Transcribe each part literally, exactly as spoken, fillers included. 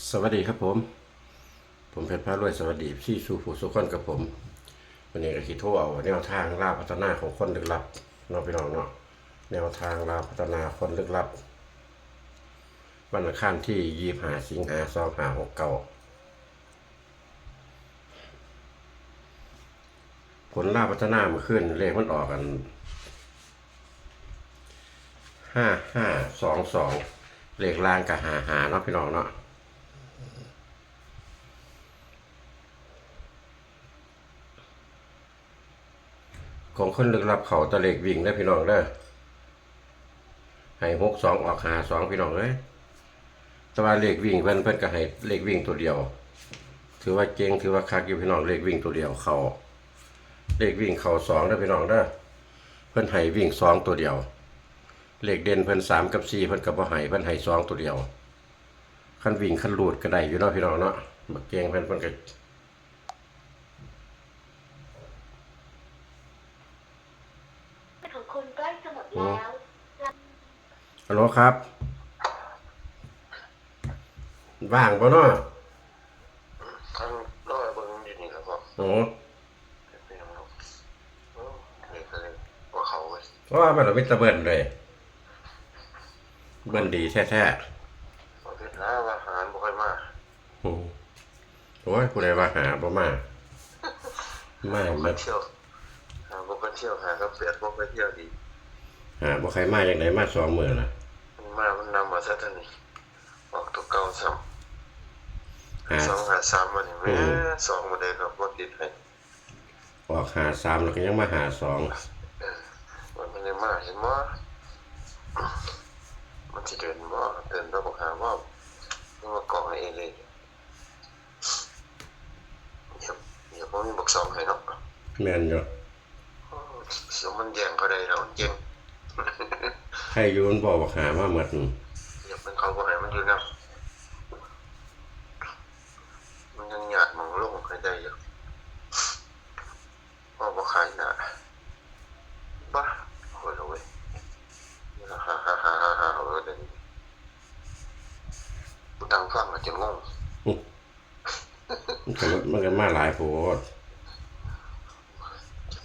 สวัสดีครับผม ผมเพชรพารวย สวัสดีพี่สู่ผู้สู่คนครับผม วันนี้ก็สิโทรเอาแนวทางลาวพัฒนาของคนลึกลับเนาะพี่น้องเนาะ แนวทางลาวพัฒนาคนลึกลับ วันอังคารที่ยี่สิบห้าสิงหาสองห้าหกเก้า ผลลาวพัฒนาเมื่อคืนเลขมันออกกัน ห้าห้าสองสอง เลขล่างก็ห้าห้าเนาะพี่น้องเนาะ ของคนลึกลับเขาแต่เลขวิ่งเด้อพี่น้องเด้อ ให้หกสองออกห้าสองพี่น้องเอ้ย แต่ว่าเลขวิ่งเพิ่น เพิ่นก็ให้เลขวิ่งตัวเดียว ถือว่าเก่ง ถือว่าคักอยู่พี่น้อง เลขวิ่งตัวเดียวเขา เลขวิ่งเขาสองเด้อพี่น้องเด้อ เพิ่นให้วิ่งสองตัวเดียว เลขเด่นเพิ่นสามกับสี่ เพิ่นก็บ่ให้ เพิ่นให้สองตัวเดียว คันวิ่งคันรูดก็ได้อยู่เนาะพี่น้องเนาะ บักเก่งเพิ่น เพิ่นก็ ของคุณใกล้จะหมดแล้ว ฮัลโหลครับ ว่างบ่เนาะ ทั้งร้อยเบิ่งอยู่นี่แหละพ่อ โอ้ เป็นหยังเนาะ โอ้ เด็กก็เลยบ่เข้าเว้ย เพราะว่ามันมีแต่เบิ่นเลย เบิ่นดีแท้ๆ บ่เฮ็ดนะ ว่าหาบ่ค่อยมา อืม โอ้ย ผู้ใดว่าหาบ่มา มา บ่ค่อยเที่ยว หาบ่ค่อยเที่ยว หากับแปดบ่ค่อยเที่ยวดี หาบ่ใครมาจังได๋ มาสองมื้อละ มันมา มันนำมาซะเท่านี้ ออกตัวเก่าซ้ำ หา สองห้าสาม วันนี้ อืม แหม สองมื้อใดก็บ่ติดให้ ออกห้าสาม แล้วก็ยังมาห้าสอง เออ มันบ่ได้มา เห็นบ่ มันสิเดินบ่ เดินบ่ บักหาบ่ มันมากองให้เองเลย เดี๋ยว เดี๋ยวบ่มีบักสองให้เนาะ แม่นอยู่ โอ้ สมมันแย่งเขาได้แล้ว มันเก่ง ใครอยู่มันบอกบักหามาหมด เดี๋ยวมันเขาบ่ให้มันอยู่นำ มันยังหยาดหม่องลงให้ได้อยู่ พ่อบ่ขายหน้า บ้า โอ้ย โอ้ย ฮ่าฮ่าฮ่าฮ่าฮ่า เออ เดี๋ยวนี้ กูนั่งฟังแล้วจะงง มันก็ มันก็มาหลายโพด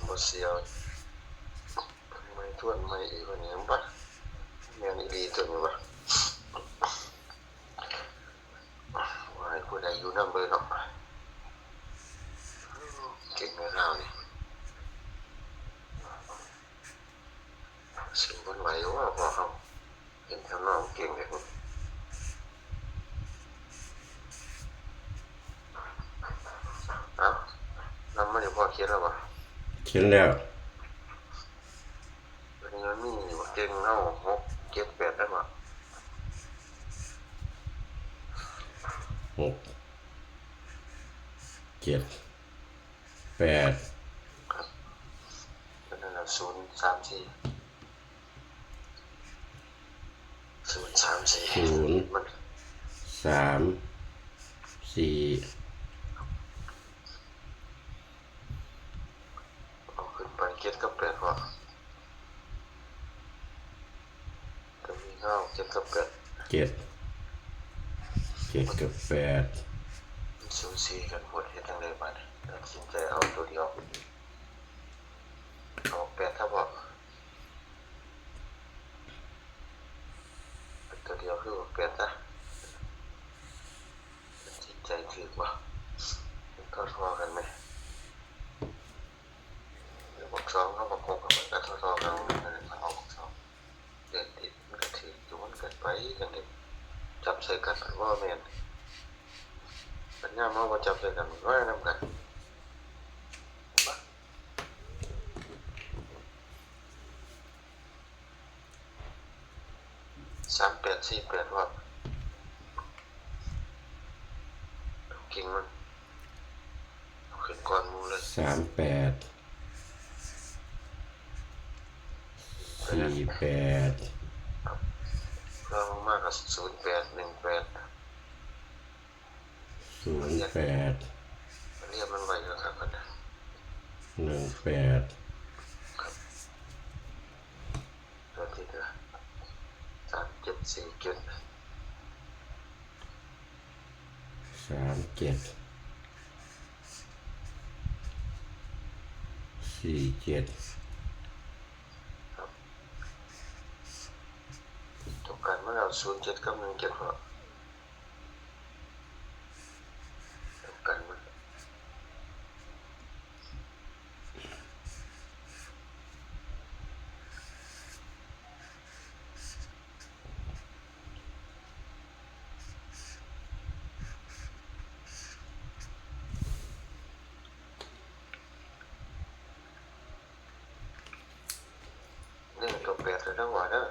บ่เสียว ไม่ทวนไม่อีกคนนี้ บ้า แม่นอีหลีตัวนี้วะ ว่าให้ผู้ใดอยู่นำเลยเนาะ เก่งในลาวนี่ สู้บ่ไหวว่าพ่อเฮา เห็นทำนองเก่งเลย เอ้า นำมาอยู่พ่อเขียนแล้วบ่ เขียนแล้ว มันมีอยู่เก่งเฮา หกเจ็ดแปด ได้บ่ หกเจ็ดแปด ครับ ก็นั่นแหละ ศูนย์สามสี่ ศูนย์สามสี่ ศูนย์ มัน สามสี่ เอาขึ้นไป เจ็ดกับแปด พอ ก็มีเงา เจ็ดกับแปด เจ็ด เจ็ดกับแปด มันสูสีกันหมด เฮ็ดจั่งใดบัดนี้ ตัดสินใจเอาตัวเดียว เอาแปดครับพ่อ เป็นตัวเดียวคือแปดนะ ตัดสินใจถืกบ่ มันทอดทอกันไหม เดี๋ยวบักสองกับบักหกมันก็ทอดทอกัน เอาบักสอง เด็กติดมันก็ถืกอยู่ มันก็ไปกันเด้ จับใส่กันว่าแม่น ปัญญามาว่าจับใส่กัน มันว่านำกัน สามแปดสี่แปด ว่า กิ่งมัน เอาขึ้นก่อนหมู่เลย สามแปด สี่แปด รองลงมาก็ ศูนย์แปด หนึ่งแปด ศูนย์แปด เรียกมันไว้อยู่ครับ หนึ่งแปด ครับ ตัวที่เหลือ สามเจ็ดสี่เจ็ด สามเจ็ด สี่เจ็ด ตัวกันมันเอาศูนย์เจ็ดกับหนึ่งเจ็ดพอตัวกันมัน หนึ่งกับแปดแล้วนะหัวเด้อ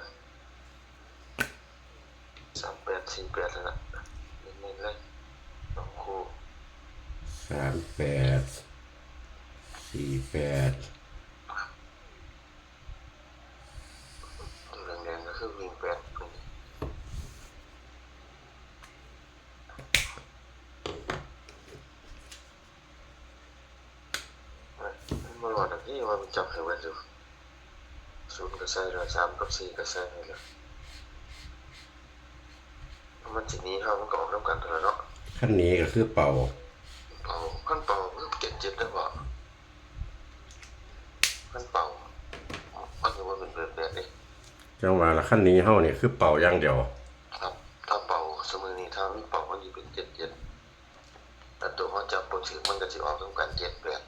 สามแปดสี่แปดแล้วนะเน้นๆเลยสองคู่ สามแปด สี่แปด ตัวแดงๆก็คือวิ่งแปด มันบ่รอดดอกที่ว่ามันจับให้เบิดอยู่ศูนย์ก็ใส่แล้วสามกับสี่ก็ใส่ให้แล้วมันสิหนีเฮามันก็ออกนำกันเท่านั้นเนาะ คันนี้ก็คือเป่า เป่าคันเป่าคือเจ็ดเจ็ดได้บ่คันเป่ามันสิบ่เป็นแปดแปดเด้ จังหวะละคันนี้เฮานี่คือเป่าอย่างเดียว ครับถ้าเป่าสมือนี้ถ้ามีเป่ามันสิเป็นเจ็ดเจ็ดแต่ตัวเฮาจับบ่ถืกมันก็สิออกนำกันเจ็ดแปด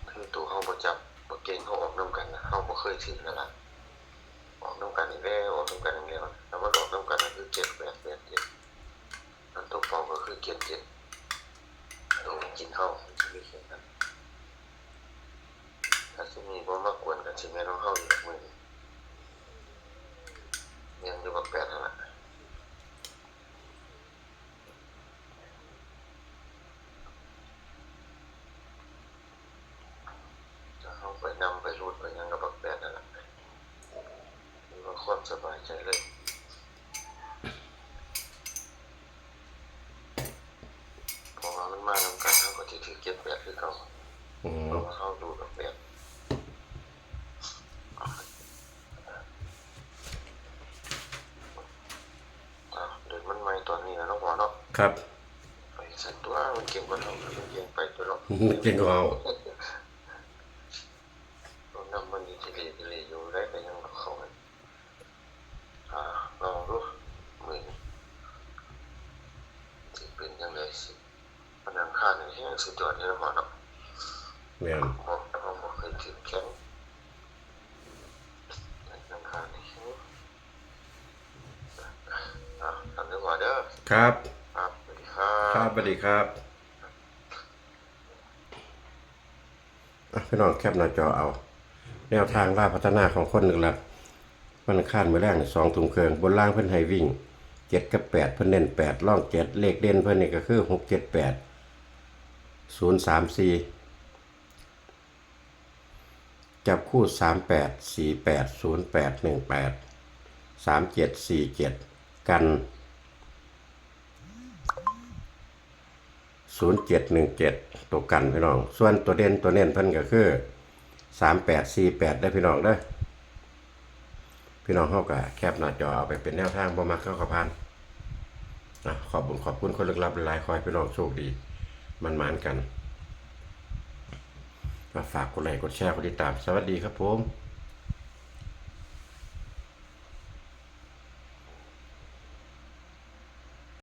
คือตัวเฮาบ่จับบ่เก่งเฮาออกนำกันนะเฮาบ่เคยถืกนั่นล่ะออกนำกันอีกแล้วออกนำกันอีกแล้วถ้ามันออกนำกันก็คือเจ็ดแปดแปดเจ็ดอันตัวเป่าก็คือเจ็ดเจ็ดตัวมันกินเฮามันสิมีแค่นั้นถ้าซุมนี้บ่มากวนกันสิแม่นของเฮาอยู่ดอกมื้อนี้แม่นอยู่บักแปดนั่นล่ะ จะเข้าไปนำไปรูดไปหยังกับบักแปดนั่นแหละมีความสบายใจเลยเพราะว่ามันมานำกันเขาก็จะถือเก็บแปดคือเขา อืม เพราะว่าเขาดูดบักแปดอ่ะเดินมันไม่ตอนนี้นะน้องหมอเนาะ ครับ ไปสั่นตัวมันเก่งกว่าเรามันเก่งไปตัวเนาะ เก่งกว่าเรา รถน้ำมันอยู่ที่เลที่เลอยู่ได้แต่ยังเขาอ่าลองดูมือนี้สิเป็นยังไงสิพนังค่านี่แห้งสุดยอดเลยนะหมอเนาะ แม่น บอกแต่ว่าบอกเคยถือแข็งพนังค่านี่แห้งอ่ะทำได้หมอเด้อ ครับ ครับสวัสดีครับ ครับสวัสดีครับอ่ะพี่น้องแคปหน้าจอเอา แนวทางลาวพัฒนาของคนหนึ่งหลักวันอังคารมื้อแรกนี่สองทุ่มครึ่งบนล่างเพิ่นให้วิ่งเจ็ดกับแปดเพิ่นเน้นแปดร่องเจ็ดเลขเด่นเพิ่นนี่ก็คือหกเจ็ดแปดศูนย์สามสี่จับคู่สามแปดสี่แปดศูนย์แปดหนึ่งแปดสามเจ็ดสี่เจ็ดกัน ศูนย์เจ็ดหนึ่งเจ็ดตัวกันพี่น้อง ส่วนตัวเด่นตัวเน้นเพิ่นก็คือสามแปดสี่แปดได้อพี่น้องเด้อพี่น้องเฮาก็แคปหน้าจอเอาไปเป็นแนวทางบ่มักเข้ากับพันอ่ะขอบคุณขอบคุณคนลึกลับหลายๆขอให้พี่น้องโชคดีมันหมานกันมาฝากกดไลค์กดแชร์กดติดตาม สวัสดีครับผม